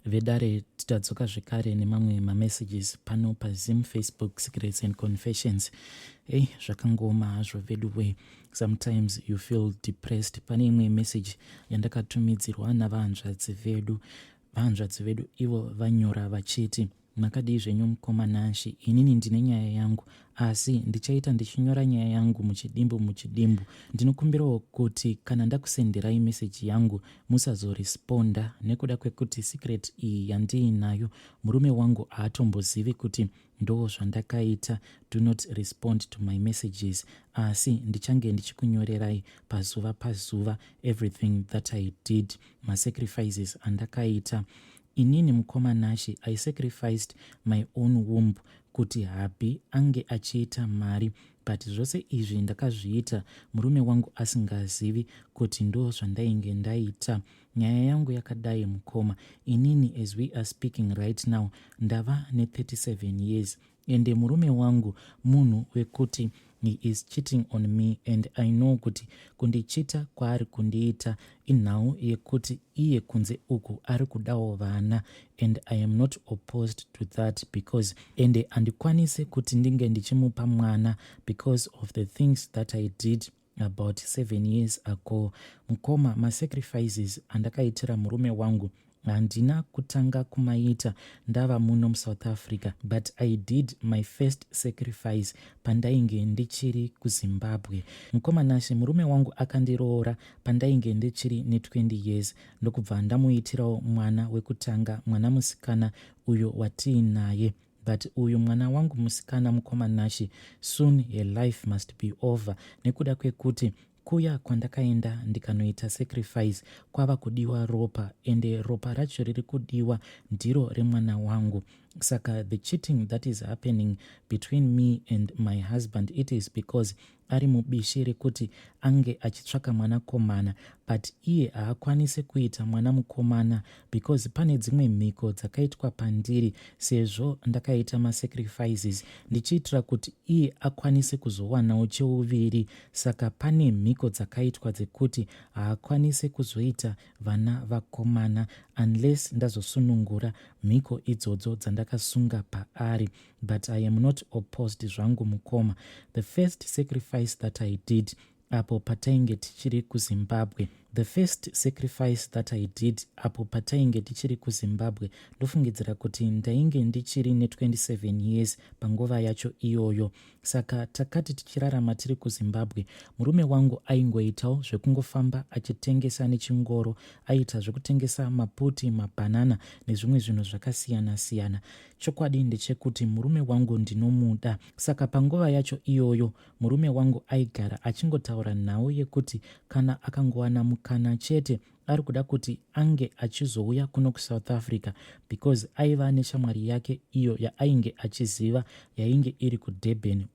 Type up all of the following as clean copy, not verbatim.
Vedare, tadzoka zvekare nemamwe mamessages pano paZim Facebook Secrets and Confessions. Ei, zvakangooma hazvo veduwe. Sometimes you feel depressed. Pane imwe message yandakatumidzirwa navahanzvadzi vedu. Vahanzvadzi vedu ivo vanyora vachiti, Makadii zvenyu mukoma Nashy, inini ndine nyaya yangu asi ndichaita ndichinyora nyaya yangu muchidimbu muchidimbu. Ndinokumbirawo kuti kana ndakusenderai message yangu musazoresponda nekuda kwekuti secret iyi yandiinayo murume wangu haatombozivi kuti ndo zvandakaita. Do not respond to my messages asi ndichange ndichikunyorerai pazuva pazuva everything that I did, masacrifices andakaita. Inini mukoma Nashy, I sacrificed my own womb kuti hubby ange achiita mari, but zvose izvi ndakazviita murume wangu asingazivi kuti ndo zvandainge ndaita. Nyaya yangu yakadai mukoma, inini as we are speaking right now ndava ne37 years, ende murume wangu munhu wekuti he is cheating on me, and I know kuti kundichita kwaari kundiita inhau yekuti iye kunze uku ari kudawo vana, and I am not opposed to that because ende handikwanisi kuti ndinge ndichimupa mwana because of the things that I did about 7 years ago. Mukoma, masacrifices andakaitira murume wangu handina kutanga kumaita ndava muno muSouth Africa, but I did my first sacrifice pandainge ndichiri kuZimbabwe. Mukoma Nashe, murume wangu akandiroora pandainge ndichiri ne20 years, ndokubva ndamuitirawo mwana wekutanga, mwana musikana uyo watiinaye. But uyu mwana wangu musikana, mukoma Nashe, soon her life must be over nekuda kwekuti kuya kwandakaenda ndikanoita sacrifice kwava kudiwa ropa, ende ropa racho riri kudiwa ndiro remwana wangu. Saka the cheating that is happening between me and my husband, it is because ari mubishi rekuti ange achitsvaka mwanakomana, but iye haakwanisi kuita mwana mukomana because pane dzimwe mhiko dzakaitwa pandiri sezvo ndakaita masacrifices ndichiitira kuti iye akwanise kuzowanawo cheuviri. Saka pane mhiko dzakaitwa dzekuti haakwanisi kuzoita vana vakomana unless ndazosunungura mhiko idzodzo dzandakasunga paari, but I am not opposed zvangu mukoma. The first sacrifice that I did apo patainge tichiri kuZimbabwe, the first sacrifice that I did apo patainge tichiri kuZimbabwe, ndofungidzira kuti ndainge ndichiri ne27 years panguva yacho iyoyo. Saka takati tichirarama tiri kuZimbabwe, murume wangu aingoitawo zvekungofamba achitengesa nechingoro. Aita zvekutengesa maputi, mabhanana nezvimwe zvinhu zvakasiyana-siyana. Chokwadi ndechekuti murume wangu ndinomuda. Saka panguva yacho iyoyo murume wangu aigara achingotaura nhau yekuti kana akangowana mukana chete ari kuda kuti ange achizouya kuno kuSouth Africa because aiva neshamwari yake iyo yaainge achiziva yainge iri kuDurban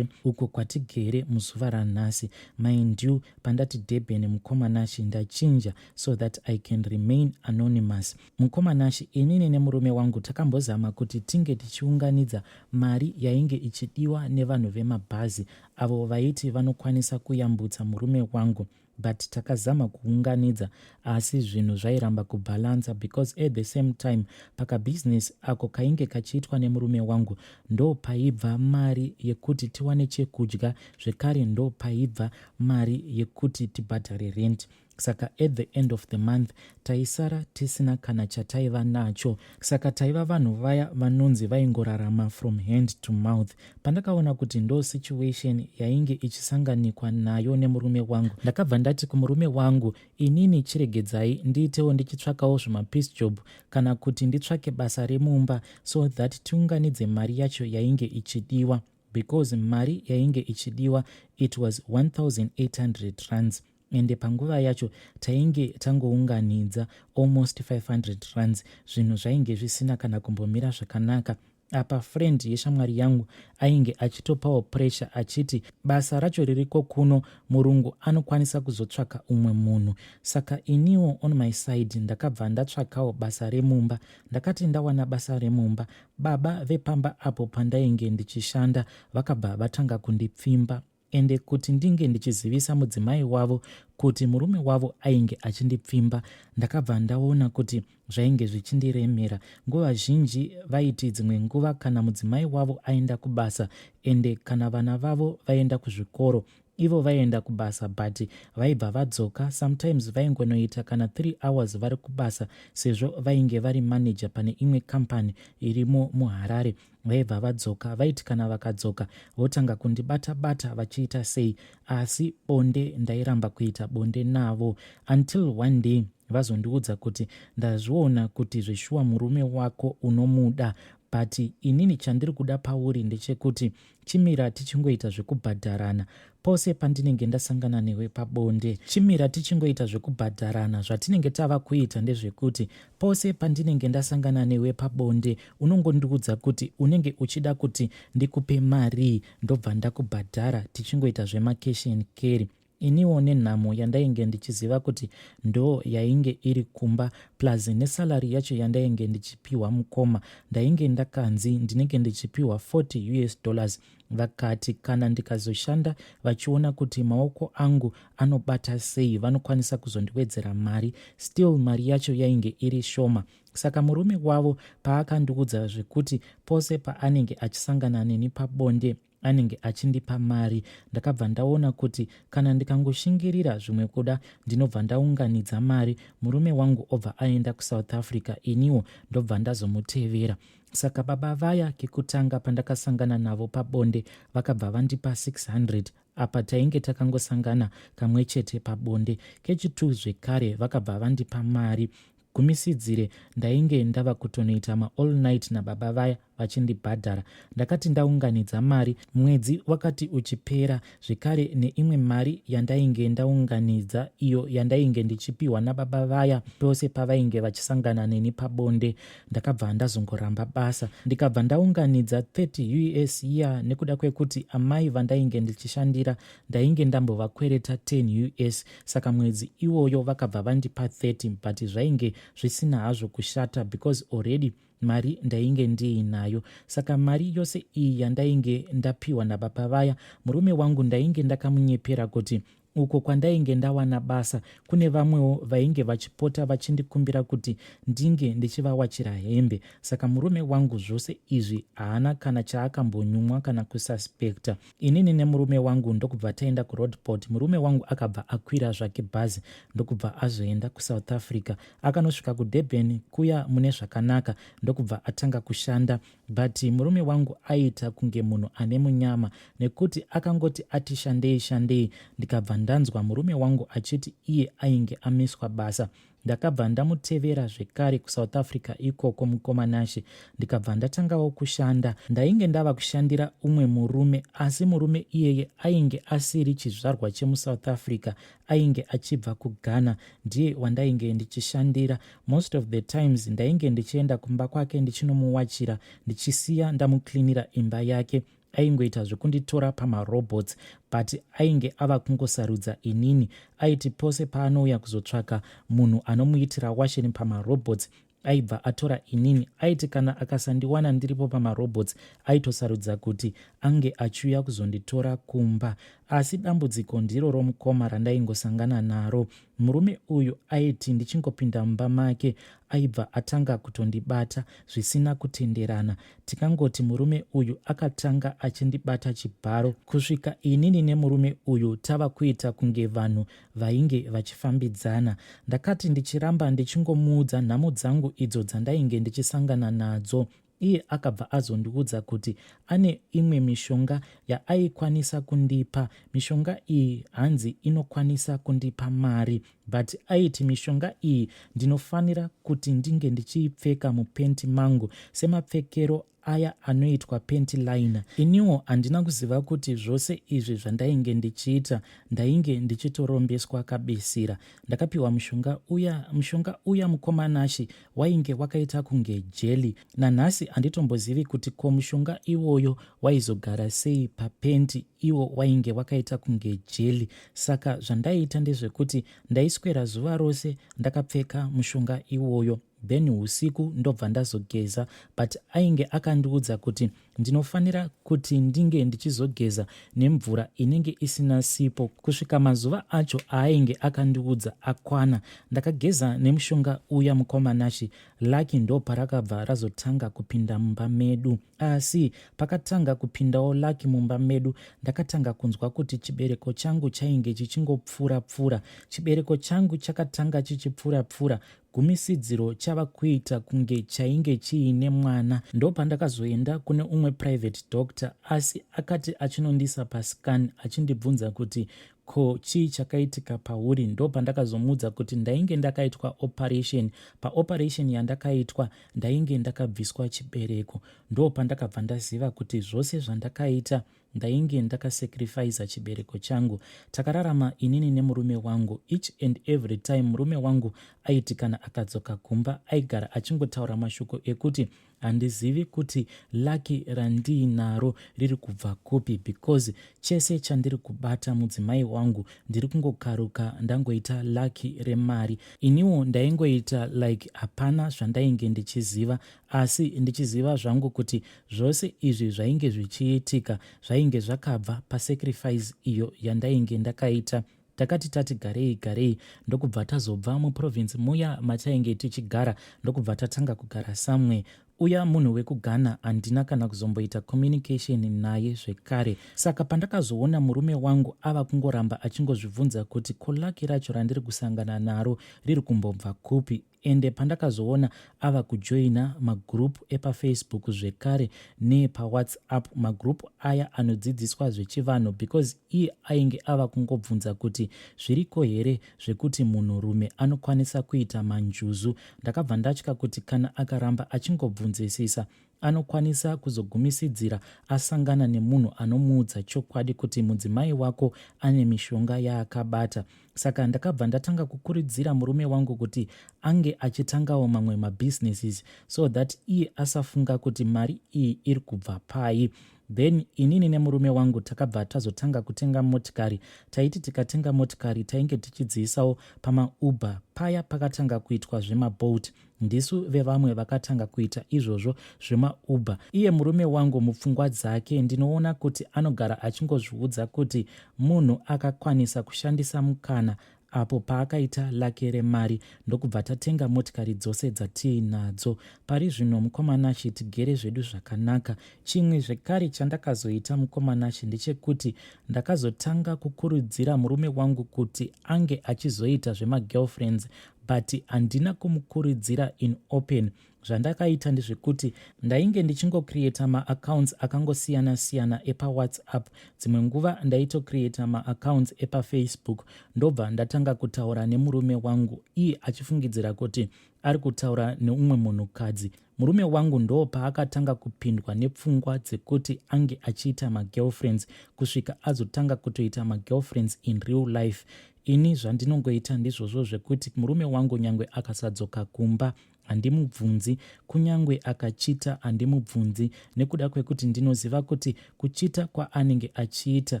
uko kwatigere muzuva ranhasi. Mind you, pandati Durban, mukoma Nashe, ndachinja so that I can remain anonymous. Mukoma Nashe, inini nemurume wangu takambozama kuti tinge tichiunganidza mari yainge ichidiwa nevanhu vemabhazi avo vaiti vanokwanisa kuyambutsa murume wangu, but takazama kuunganidza asi zvinhu zvairamba kubhalansa because at the same time pakabhizinesi ako kainge kachiitwa nemurume wangu ndo paibva mari yekuti tiwane chekudya, zvekare ndo paibva mari yekuti tibhadhare rent. Saka at the end of the month taisara tisina kana chataiva nacho. Saka taiva vanhu vaya vanonzi vaingorarama from hand to mouth. Pandakaona kuti ndo situation yainge ichisanganikwa nayo nemurume wangu, ndakabva ndati kumurume wangu, "Inini chiregedzai ndiitewo ndichitsvakawo zvimapiece job kana kuti nditsvake basa remumba so that tiunganidze mari yacho yainge ichidiwa," because mari yainge ichidiwa, it was 1800 rands, ende panguva yacho tainge tangounganidza almost 500 rands. Zvinhu zvainge zvisina kana kumbomira zvakanaka. Apa friend yeshamwari yangu ainge achitopawo pressure achiti basa racho ririko kuno, murungu anokwanisa kuzotsvaka umwe munhu. Saka iniwo on my side ndakabva ndatsvakawo basa remumba. Ndakati ndawana basa remumba, baba vepamba apo pandainge ndichishanda vakabva vatanga kundipfimba. Ende kuti ndinge ndichizivisa mudzimai wavo kuti murume wavo ainge achindipfimba, ndakabva ndaona kuti zvainge zvichindiremera. Nguva zhinji vaiti dzimwe nguva kana mudzimai wavo aenda kubasa ende kana vana vavo vaenda kuzvikoro, ivo vaienda kubasa but vaibva vadzoka, sometimes vaingonoita kana 3 hours vari kubasa sezvo vainge vari manager pane imwe company irimo muHarare. Vaibva vadzoka, vaiti kana vakadzoka votanga kundibata bata vachiita sei, asi bonde ndairamba kuita bonde navo until one day vazondiudza kuti ndazviona kuti zveshuwa murume wako unomuda, but inini chandiri kuda pauri ndechekuti chimira tichingoita zvekubhadharana pose pandinenge ndasangana newe pabonde. Chimira tichingoita zvekubhadharana. Zvatinenge tava kuita ndezvekuti pose pandinenge ndasangana newe pabonde unongondiudza kuti unenge uchida kuti ndikupe marii, ndobva ndakubhadhara tichingoita zvemacash and carry. Iniwo nenhamo yandainge ndichiziva kuti ndo yainge iri kumba plus nesalary yacho yandainge ndichipiwa mukoma, ndainge ndakanzi ndinenge ndichipiwa 40 US dollars, vakati kana ndikazoshanda vachiona kuti maoko angu anobata sei vanokwanisa kuzondiwedzera mari. Still mari yacho yainge iri shoma. Saka murume wavo paakandiudza zvekuti pose paanenge achisangana neni pabonde anenge achindipa mari, ndakabva ndaona kuti kana ndikangoshingirira zvimwe kuda ndinobva ndaunganidza mari, murume wangu obva aenda kuSouth Africa, iniwo ndobva ndazomutevera. Saka baba vaya kekutanga pandakasangana navo pabonde vakabva vandipa 600, apa tainge takangosangana kamwe chete pabonde. Kechitu zvekare vakabva vandipa mari. Gumisidzire ndainge ndava kutonoita maall night nababa vaya vachindibhadhara. Ndakati ndaunganidza mari mwedzi wakati uchipera zvekare neimwe mari yandainge ndaunganidza iyo yandainge ndichipiwa nababa vaya pose pavainge vachisangana neni pabonde, ndakabva ndazongoramba basa ndikabva ndaunganidza 30 us iya nekuda kwekuti amai vandainge ndichishandira ndainge ndambovakwereta 10 us, saka mwedzi iwoyo vakabva vandipa 30, but zvainge zvisina hazvo kushata because already mari ndainge ndiinayo. Saka mari yose iyi yandainge ndapiwa nababa vaya, murume wangu ndainge ndakamunyepera kuti uko kwandainge ndawana basa kune vamwewo vainge vachipota vachindikumbira kuti ndinge ndichivawachira hembe. Saka murume wangu zvose izvi haana kana chaakambonyumwa kana kususpecta. Inini nemurume wangu ndokubva taenda kuRoadport. Murume wangu akabva akwira zvake bhazi ndokubva azoenda kuSouth Africa. Akanosvika kuDurban kuya mune zvakanaka ndokubva atanga kushanda, but murume wangu aiita kunge munhu ane munyama nekuti akangoti ati shandei shandei ndikabva ndanzwa murume wangu achiti iye ainge amiswa basa. Ndakabva ndamutevera zvekare kuSouth Africa ikoko mukoma Nashe, ndikabva ndatangawo kushanda. Ndainge ndava kushandira umwe murume, asi murume iyeye ainge asiri chizvarwa chemuSouth Africa, ainge achibva kuGhana. Ndiye wandainge ndichishandira. Most of the times ndainge ndichienda kumba kwake ndichinomuwachira, ndichisiya ndamucleanira imba yake. Aingoita zvekunditora pamarobots, but ainge ava kungosarudza inini. Aiti pose paanouya kuzotsvaka munhu anomuitira washeni pamarobots aibva atora inini. Aiti kana akasandiwana ndiripo pamarobots aitosarudza kuti ange achiuya kuzonditora kumba. Asi dambudziko ndiro romukoma randaingosangana naro. Murume uyu aiti ndichingopinda mumba make aibva atanga kutondibata zvisina kutenderana. Tikangoti murume uyu akatanga achindibata chibharo kusvika inini nemurume uyu tava kuita kunge vanhu vainge vachifambidzana. Ndakati ndichiramba ndichingomuudza nhamo dzangu idzo dzandainge ndichisangana nadzo, iye akabva azondiudza kuti ane imwe mishonga yaaikwanisa kundipa. Mishonga iyi hanzi inokwanisa kundipa mari, but aiti mishonga iyi ndinofanira kuti ndinge ndichiipfeka mupenti mangu semapfekero aya anoitwa panty liner. Iniwo handina kuziva kuti zvose izvi zvandainge ndichiita ndainge ndichitorombeswa kabisira. Ndakapiwa mushonga uya, mushonga uya mukoma Nashy wainge wakaita kunge jelly. Nanhasi handitombozivi kuti ko mushonga iwoyo waizogara sei papenti iwo wainge wakaita kunge jelly. Saka zvandaiita ndezvekuti ndaiswera zuva rose ndakapfeka mushonga iwoyo. Then usiku ndobva ndazogeza, but ainge akandiudza kuti ndinofanira kuti ndinge ndichizogeza nemvura inenge isina sipo kusvika mazuva acho aainge akandiudza akwana. Ndakageza nemushonga uya, mukoma Nashe. Lucky ndo parakabva razotanga kupinda mumba medu. Asi pakatanga kupindawo lucky mumba medu, ndakatanga kunzwa kuti chibereko changu chainge chichingopfuura pfuura. Chibereko changu chakatanga chichipfuura pfuura, gumisidziro chava kuita kunge chainge chiine mwana. Ndopandakazoenda kune umwe private doctor, asi akati achinondisa pascan achindibvunza kuti, "Ko chii chakaitika pauri?" Ndopandakazomuudza kuti ndainge ndakaitwa operation. Paoperation yandakaitwa ndainge ndakabviswa chibereko. Ndopandakabva ndaziva kuti zvose zvandakaita ndainge ndakasacrifica chibereko changu. Takararama inini nemurume wangu. Each and every time murume wangu aiti kana akadzoka kumba, aigara achingotaura mashoko ekuti, "Handizivi kuti lucky randiinaro riri kubva kupi, because chese chandiri kubata, mudzimai wangu, ndiri kungokaruka ndangoita lucky remari." Iniwo ndaingoita like hapana zvandainge ndichiziva, asi ndichiziva zvangu kuti zvose izvi zvainge zvichiitika zvainge zvakabva pasacrifice iyo yandainge ndakaita. Takati tati garei garei, ndokubva tazobva muprovince muya matainge tichigara, ndokubva tatanga kugara somewhere. Uya munhu wekuGhana handina kana kuzomboita communication naye zvekare. Saka pandakazoona murume wangu ava kungoramba achingozvibvunza kuti, "Ko lucky racho randiri kusangana naro riri kumbobva kupi?" Ende pandakazoona ava kujoina magroup epaFacebook zvekare nepaWhatsApp, magroup aya anodzidziswa zvechivanhu, because iye ainge ava kungobvunza kuti zviriko here zvekuti munhurume anokwanisa kuita manjuzu, ndakabva ndatya kuti kana akaramba achingobvunzisisa, anokwanisa kuzogumisidzira asangana nemunhu anomuudza chokwadi kuti mudzimai wako ane mishonga yaakabata. Saka ndakabva ndatanga kukurudzira murume wangu kuti ange achitangawo mamwe mabusinesses so that iye asafunga kuti mari iyi iri kubva pai. Then inini nemurume wangu takabva tazotanga kutenga motikari. Taiti tikatenga motikari, tainge tichidziisawo pamaUber. Paya pakatanga kuitwa zvemaBolt, ndisu vevamwe vakatanga kuita izvozvo zvemaUber. Iye murume wangu mupfungwa dzake ndinoona kuti anogara achingozviudza kuti munhu akakwanisa kushandisa mukana apo paakaita lucky remari. Ndokubva tatenga motikari dzose dzatiinadzo pari zvino, mukoma Nashe. Tigere zvedu zvakanaka. Chimwe zvekare chandakazoita, mukoma Nashe, ndechekuti ndakazotanga kukurudzira murume wangu kuti ange achizoita zvemagirlfriends, but handina kumukurudzira in open. Zvandakaita ndezvekuti ndainge ndichingocreata maaccounts akangosiyana-siyana epaWhatsApp. Dzimwe nguva ndaitocreata maaccounts epaFacebook, ndobva ndatanga kutaura nemurume wangu, iye achifungidzira kuti ari kutaura neumwe munhukadzi. Murume wangu ndo paakatanga kupindwa nepfungwa dzekuti ange achiita magirlfriends, kusvika azotanga kutoita magirlfriends in real life. Ini zvandinongoita ndizvozvo zvekuti murume wangu nyange akasadzoka kumba, handimubvunzi. Kunyange akachita, handimubvunzi, nekuda kwekuti ndinoziva kuti kuchita kwaanenge achiita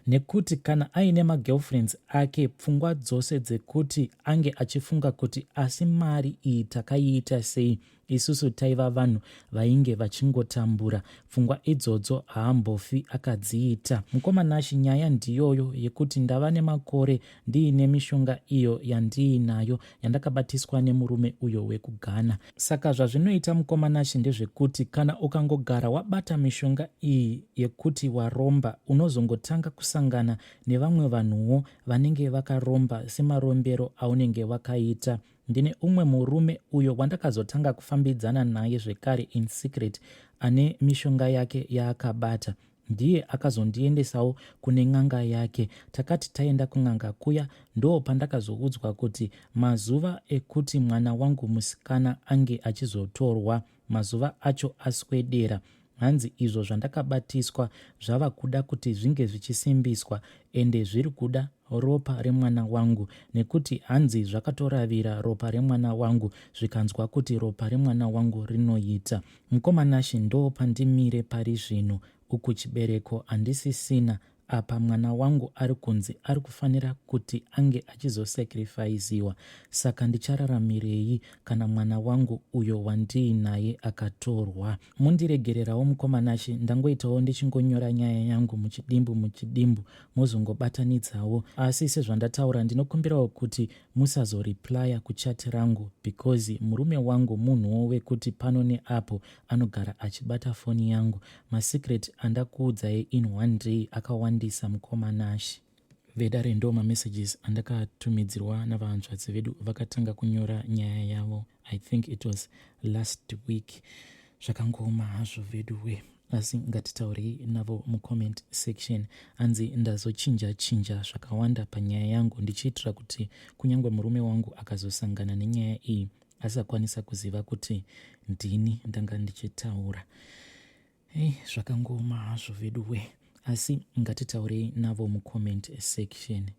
nekuti kana aine magirlfriends ake, pfungwa dzose dzekuti ange achifunga kuti, "Asi mari iyi takaiita sei? Isusu taiva vanhu vainge vachingotambura," pfungwa idzodzo haambofi akadziita. Mukoma Nashe, nyaya ndiyoyo yekuti ndava nemakore ndiine mishonga iyo yandiinayo yandakabatiswa nemurume uyo wekuGhana. Saka zvazvinoita, mukoma Nashe, ndezvekuti kana ukangogara wabata mishonga iyi yekuti waromba, unozongotanga kusangana nevamwe vanhuwo vanenge vakaromba semarombero aunenge wakaita. Ndine umwe murume uyo wandakazotanga kufambidzana naye zvekare in secret, ane mishonga yake yaakabata. Ndiye akazondiendesawo kune n'anga yake. Takati taenda kun'anga kuya, ndo pandakazoudzwa kuti mazuva ekuti mwana wangu musikana ange achizotorwa, mazuva acho aswedera. Hanzi izvo zvandakabatiswa zvava kuda kuti zvinge zvichisimbiswa, ende zviri kuda ropa remwana wangu, nekuti hanzi zvakatoravira ropa remwana wangu, zvikanzwa kuti ropa remwana wangu rinoita. Mukoma Nashe, ndo pandimire pari zvino. Uku chibereko handisisina. Apa mwana wangu ari kunzi ari kufanira kuti ange achizosacrifiziwa, saka ndichararamirei kana mwana wangu uyo wandiinaye akatorwa? Mundiregererawo mukoma Nashe, ndangoitawo ndichingonyora nyaya yangu muchidimbu muchidimbu mozongobatanidzawo. Asi sezvandataura ndinokumbirawo kuti musazoreplya kuchat rangu because murume wangu munhuwo wekuti pano neapo anogara achibata foni yangu. Masecret andakuudzai in one day akawandisa mukoma Nashe. Vedare ndo mamessages andakatumidzirwa navahanzvadzi vedu vakatanga kunyora nyaya yavo. I think it was last week. Zvakangooma hazvo veduwe, asi ngatitaurei navo mucomment section. Anzi ndazochinja chinja zvakawanda panyaya yangu ndichiitira kuti kunyange murume wangu akazosangana nenyaya iyi asakwanisa kuziva kuti ndini ndanga ndichitaura. Hei, zvakangooma hazvo veduwe, asi ngatitaurei navo mucomment section.